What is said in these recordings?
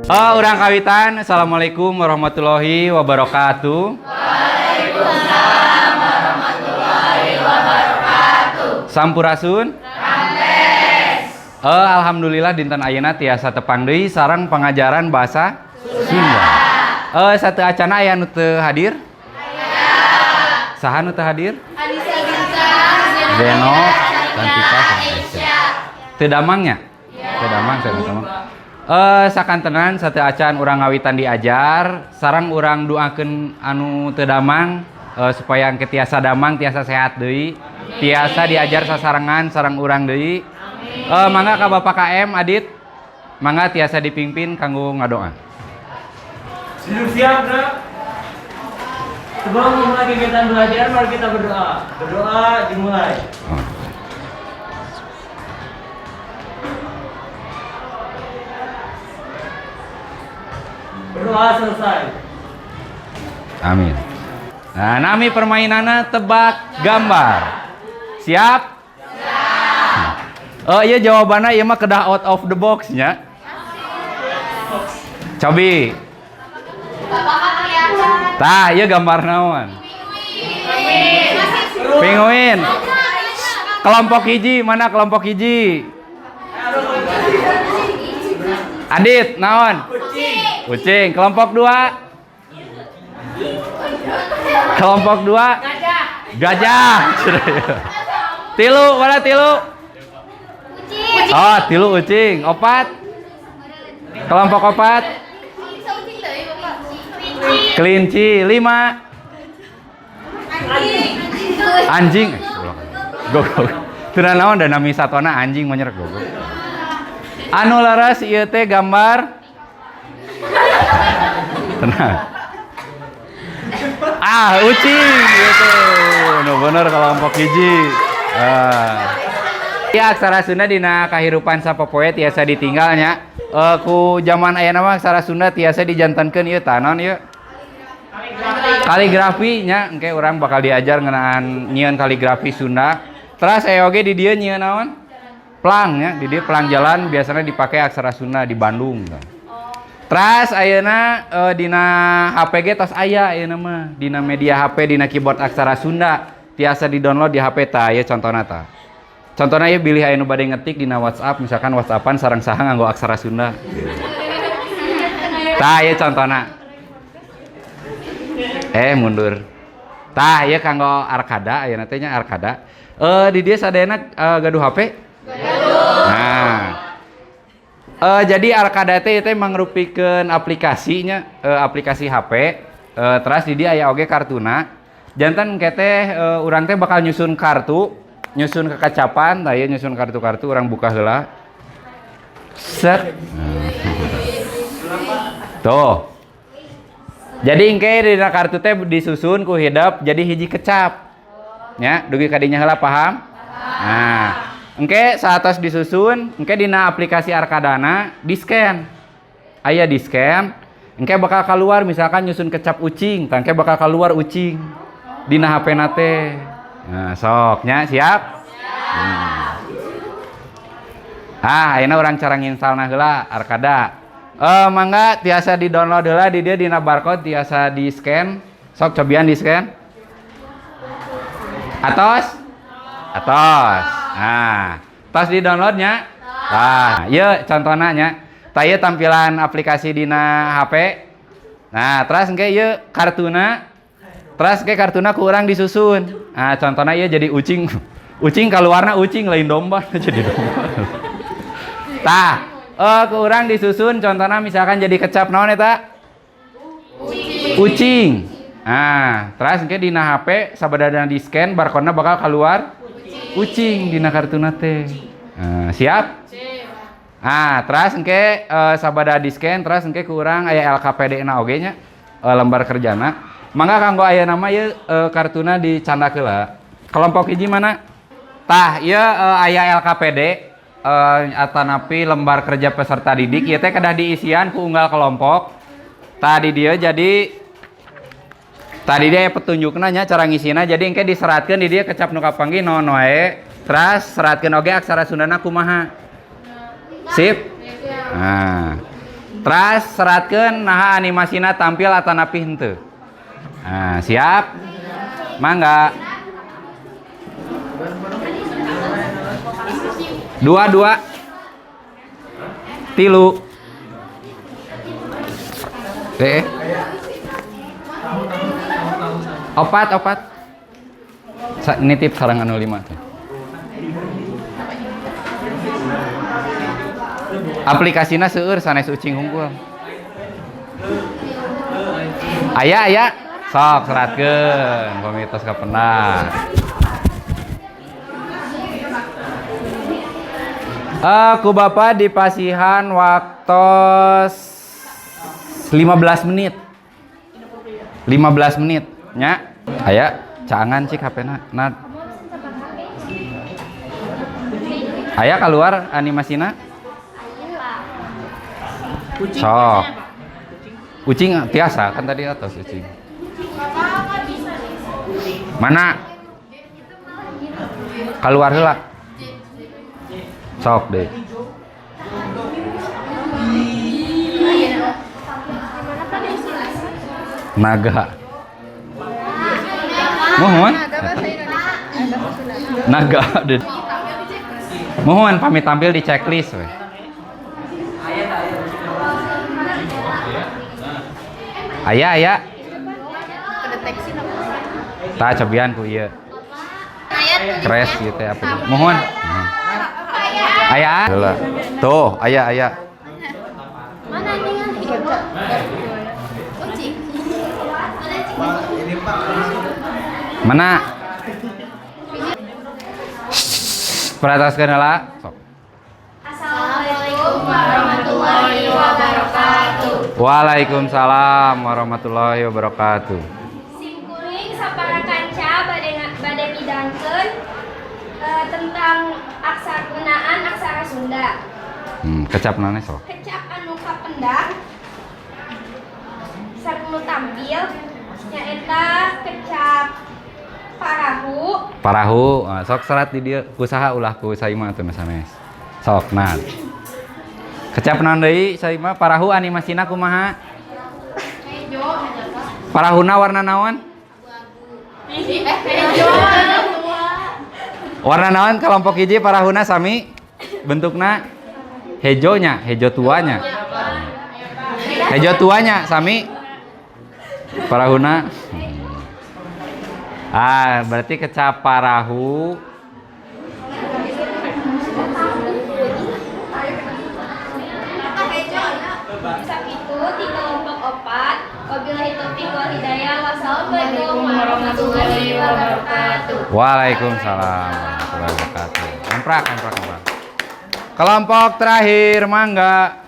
Oh, urang kawitan. Assalamualaikum warahmatullahi wabarakatuh. Waalaikumsalam warahmatullahi wabarakatuh. Sampurasun. Rampes. Alhamdulillah dinten ayeuna tiasa tepang deui sareng pangajaran bahasa Sunda. Sateuacana aya nu teu hadir? Aya. Saha nu teu hadir? Anissa Bintang, Zeno, Cantika, sama Aisyah. Teu damang nya? Teu damang, teu damang. Sakantenan sateuacan urang ngawitan diajar, sareng urang doakeun anu teu damang supaya engke tiasa damang, tiasa sehat deui, tiasa diajar sasarengan sareng urang deui. Mangga ka Bapak KM Adit, mangga tiasa dipimpin kanggo ngadoa. Duduk siap, Bro. Sebelum memulai kegiatan belajar, mari kita berdoa. Berdoa dimulai. Oh. Berdoa selesai. Amin. Nah, nami permainanna tebak gambar. Siap? Siap. Oh iya, jawabannya ieu mah kedah out of the box nya. Cobi. Tah, ieu gambar naon? Penguin. Kelompok hiji, mana kelompok hiji? Adit, naon? Ucing. Kelompok dua? Kelompok dua? Gajah. Tilu, mana tilu? Oh, tilu ucing. Opat? Kelompok opat? Kelinci. Lima? Anjing. Gogok. Teu naon da nami satwana anjing mah nyerek gogok. Anu leres ieu teh gambar. Tenang. Ah, ucing gitu. Nu bener kelompok hiji. Ah. Ya, aksara Sunda dina kahirupan sapopoe tiasa ditinggal nya. Ku zaman ayeuna mah aksara Sunda tiasa dijantenkeun ieu tah naon ieu? Kaligrafi nya, engke urang bakal diajar ngeunaan nyieun kaligrafi Sunda. Teras aya oge di dieu nyieun naon? Plang nya, di dieu plang jalan biasanya dipakai aksara Sunda di Bandung. Teras ayeuna dina HP ge tos aya ayeuna mah, dina media HP dina keyboard aksara Sunda tiasa di-download di HP tah ieu contona tah. Contohna ieu bilih aya nu bade ngetik dina WhatsApp, misalkan WhatsAppan sareng saha nganggo aksara Sunda. Tah ieu contona. Mundur. Tah ieu kanggo Arkada ayeuna teh nya Arkada. Di dieu sadayana gaduh HP? Gaduh. Nah. Jadi Arkada teh ieu teh mangrupikeun aplikasinya, aplikasi HP. Teras di dieu aya oge kartuna. Janten engke teh urang teh bakal nyusun kartu, nyusun kekacapan, tah ieu nyusun kartu-kartu urang buka heula. Set. Tuh. Jadi engke dina kartu teh disusun ku hidep jadi hiji kecap. Nya, dugi ka dinya heula paham? Nah, engke saatos disusun, engke dina aplikasi Arkadana di-scan. Aya di-scan, engke bakal keluar misalkan nyusun kecap ucing, tah engke bakal keluar ucing dina HP na teh. Nah, sok nya siap? Ah, ayeuna urang cara nginstalna heula Arkada. Mangga tiasa di-download heula di dieu dina barcode tiasa di-scan. Sok cobian di-scan. Atos? Atos. Nah, tos di-downloadnya. Tah, ieu contohna nya. Tah ieu tampilan aplikasi dina HP. Nah, terus engke ieu kartuna. Terus engke kartuna ku urang disusun. Nah, contohna ieu jadi ucing. Ucing kaluarna ucing lain domba jadi domba. Tah, ku urang disusun contohna misalkan jadi kecap naon eta? Ucing. Ucing. Nah, terus engke dina HP sabadana di-scan barcode-na bakal keluar ucing dina kartuna teh. Nah, siap? Siap. Ah, terus engke sabada di-scan terus engke ku urang aya LKPD na oge nya, lembar kerjana. Mangga kanggo aya nama ieu kartuna dicandak heula. Kelompok hiji mana? Tah, ieu aya LKPD atanapi lembar kerja peserta didik ieu teh kedah diisian ku unggal kelompok. Tadi dia jadi tadi dia petunjukna nya cara ngisina, jadi engke diseratkeun di dieu kecap nu kapanggih naon wae, terus seratkeun oge aksara Sundana kumaha. Sip? Nah. Teras seratkeun naha animasina tampil atanapi henteu. Nah, siap? Mangga. Dua dua. Tilu. Eh. Opat opat. Nitip sareng anu lima tuh. Aplikasina seueur sanes ucing hungkul. Aya aya sok seratkeun pami tos kapendak. Ku Bapak dipasihan waktos 15 menit. 15 menit nya. Aya caangan cik HP-na. Nad. Aya keluar animasina? Sok. Ucing tiasa kan tadi atas ucing. Mana? Keluar heula. Sok deh. Naga. Mohon. Naga deh. Mohon pamit tampil di checklist we. Aya aya. Tah cobian ku ieu. Crash gitu ya apa. Mohon. Aya. Tuh, aya aya. Mana nih? Kucing. Mana? Perataskeun heula. Sok. Assalamualaikum warahmatullahi wabarakatuh. Waalaikumsalam warahmatullahi wabarakatuh. Simkuring sapara kanca bade midangkeun tentang aksara gunaan aksara Sunda. Kecap nane sok. Kecap anu kapendak sareng nu tampil nyaeta kecap parahu. Parahu, sok serat di dieu kusaha ulah ku Saima atuh sanes. Sok nah. Kecap naon deui Saima parahu animasina kumaha? Parahuna warna naon? Warna naon kelompok hiji parahuna sami bentukna hejonya, hejo tuanya. Hejo tuanya sami parahuna. Ah, berarti kecap parahu. Sakitu ti kelompok opat. Wabillahi taufiq wal hidayah. Wassalamualaikum warahmatullahi wabarakatuh. Waalaikumsalam warahmatullahi wabarakatuh. Emprak, emprak, emprak. Kelompok terakhir, mangga.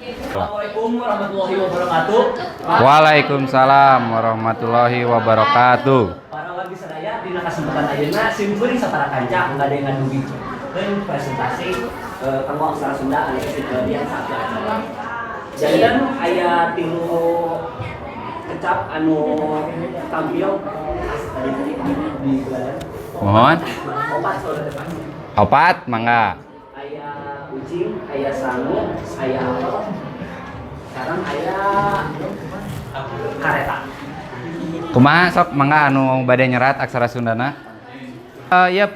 Assalamualaikum warahmatullahi wabarakatuh. Waalaikumsalam warahmatullahi wabarakatuh. Para wargi sadaya dina kasempatan ayeuna simkuring sapara kanca ngade ngadugikeun presentasi kanggo aksara Sunda anu geus saat acara. Janten aya tilu kecap anu tampil tadi di gelaran. Mohon. Opat saudara teh. Opat, mangga. Aya ucing, aya sangu, aya apel. Sekarang aya kareta. Kumaha sok mangga anu bade nyerat aksara Sundana? Iya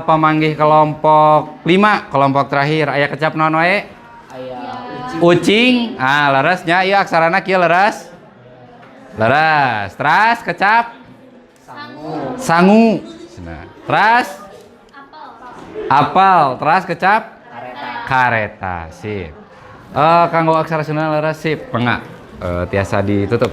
pamanggih kelompok 5, kelompok terakhir aya kecap naon wae? Aya ucing. Ucing. Ah, leresnya ieu aksarana kieu leres. Leres. Teras kecap Sangu. sangu. Nah, teras apel, teras kecap Kareta. kareta. Sip. Kanggo aksara Sunda leres sip, mangga. Tiasa ditutup.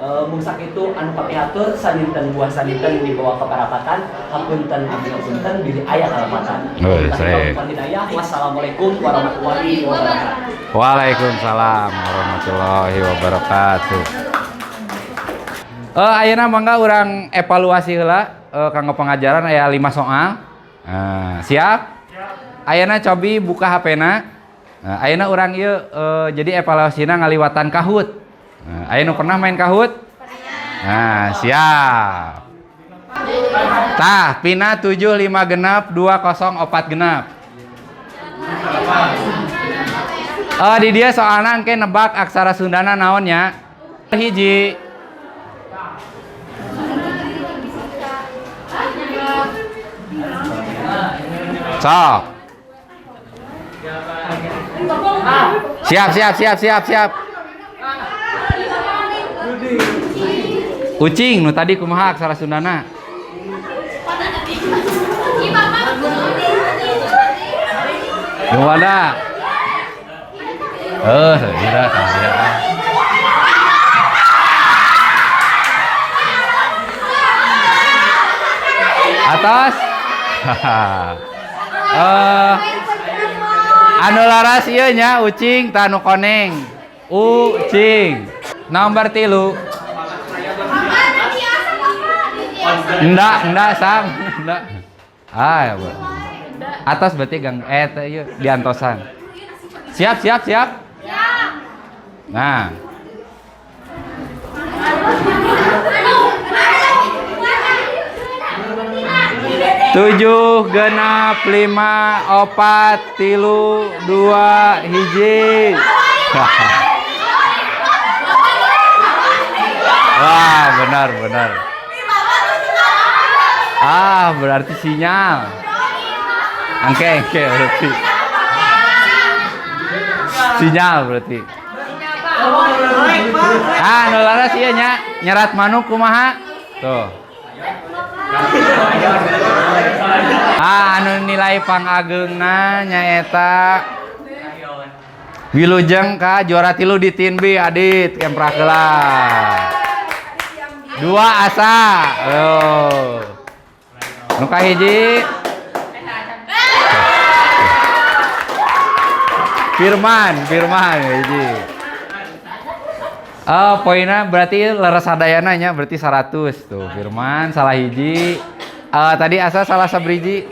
Mung sakitu anu kapihatur saninten buah saninten dibawa ke parapatan hapunten abdi hapunten bilih aya kalepatan. Hidayah. Wassalamualaikum warahmatullahi wabarakatuh. Waalaikumsalam warahmatullahi wabarakatuh. Ayeuna mangga urang evaluasi heula kanggo pengajaran aya 5 soal. Siap? Ayeuna cobi buka HP-na. Ayeuna urang ieu jadi evaluasina ngaliwatan Kahoot. Aya nu pernah main Kahoot? Nah, siap. Tah, pina 7 5 genap 2 0 4 genap. Di dieu soalna engke nebak aksara Sundana naon nya. Hiji. Sok. Siap, siap, siap, siap, siap. Ucing nu tadi kumaha aksara Sundana? Nu mana? Eh, tidak, tidak. Atos. Anu laras ieu nya ucing tah nu koneng. Ucing. Nomor 3. Enggak, enggak sam, enggak. Ah, ya, Bu. Atos berarti gang teh ieu diantosan. Siap, siap, siap. Nah. 7, 6, 5, 4, 3, 2, 1. Wah, benar, benar. Ah, berarti sinyal. Angke, angke berarti. Sinyal berarti. Ah, nu laras ieu nya, nyerat manuk kumaha? Tuh. Ah, anu nilai pangageungna nyaeta Wilujeng ka juara 3 di Tinbi Adit kemprak heula. 2 asa. Oh. Nu kahiji Firman, Firman hiji. Oh, poinnya berarti leres sadayana nya berarti 100 tuh. Firman salah hiji. Tadi Asa salah sabriji.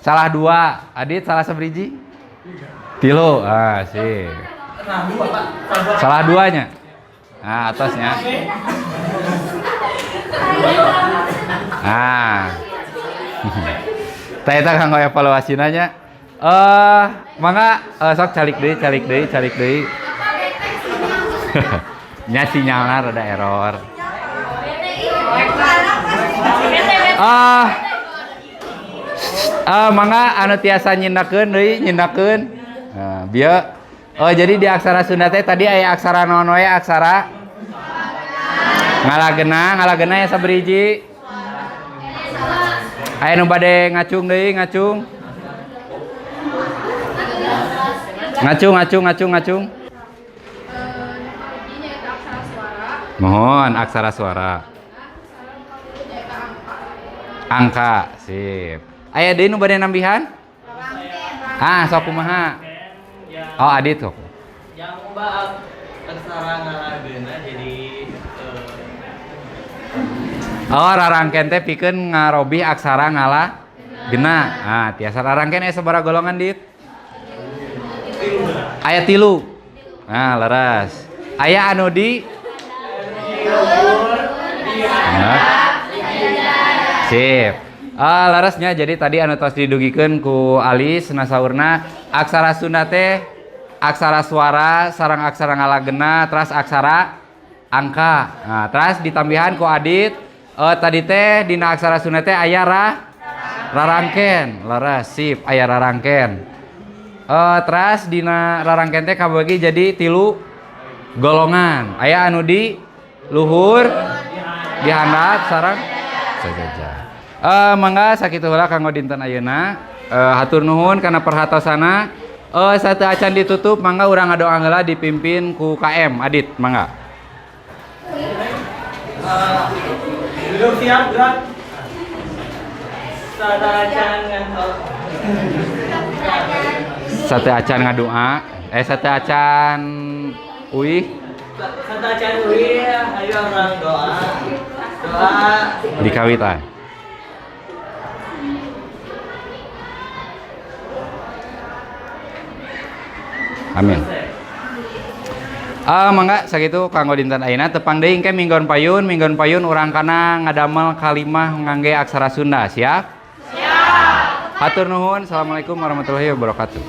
Salah 2. Adit salah sabriji. 3. Ah, sih. Salah 2-nya. Nah, atasnya. Nah. Tah eta kanggo evaluasina nya. Mangga sok calik deui, calik deui, calik deui. Nya sinyalna rada error. Mangga anu tiasa nyindakeun deui, nyindakeun. Nah, bieu. Oh, jadi di aksara Sunda teh tadi aya aksara naon wae? Aksara ngalagena, ngalagena ya sabriji. Aya nu bade ngacung deui, ngacung. Ngacung, ngacung, ngacung, ngacung. Mohon aksara suara. Angka, sip. Aya deui nu bade nambihan? Ah, sok kumaha? Oh, Adit sok. Yang ubah aksara ngalagena jadi Oh, rarangken teh pikeun ngarobih aksara ngala gena. Ah, tiasa rarangken aya sabaraha golongan, Dit? Aya 3. Nah, leres. Aya anu di. Nah. Sip. Ah, leresnya jadi tadi anu tos didugikeun ku Alis nasaurna aksara Sunda teh aksara suara sareng aksara ngalagena teras aksara angka. Nah, teras ditambihan ku Adit tadi teh dina aksara Sunda teh aya rarangken. Leres, sip, aya rarangken. Teras dina rarangken teh kabagi jadi 3 golongan. Aya anu di luhur, di handap sareng sajaja. Mangga sakitu heula kanggo dinten ayeuna. Hatur nuhun kana perhatosana. Sateu acan ditutup mangga urang ngadoa heula dipimpin ku KM Adit, mangga. Duduk siap gerak. Sateuacan Sateuacan ngadoa, sateuacan uih. Sateuacan uih, ayo urang doa. Doa dikawitan. Amin. Ah, mangga sakitu kanggo dinten ayeuna tepang deui engke minggon payun urang kana ngadamel kalimah ngangge aksara Sunda, siap? Siap. Hatur nuhun. Assalamualaikum warahmatullahi wabarakatuh.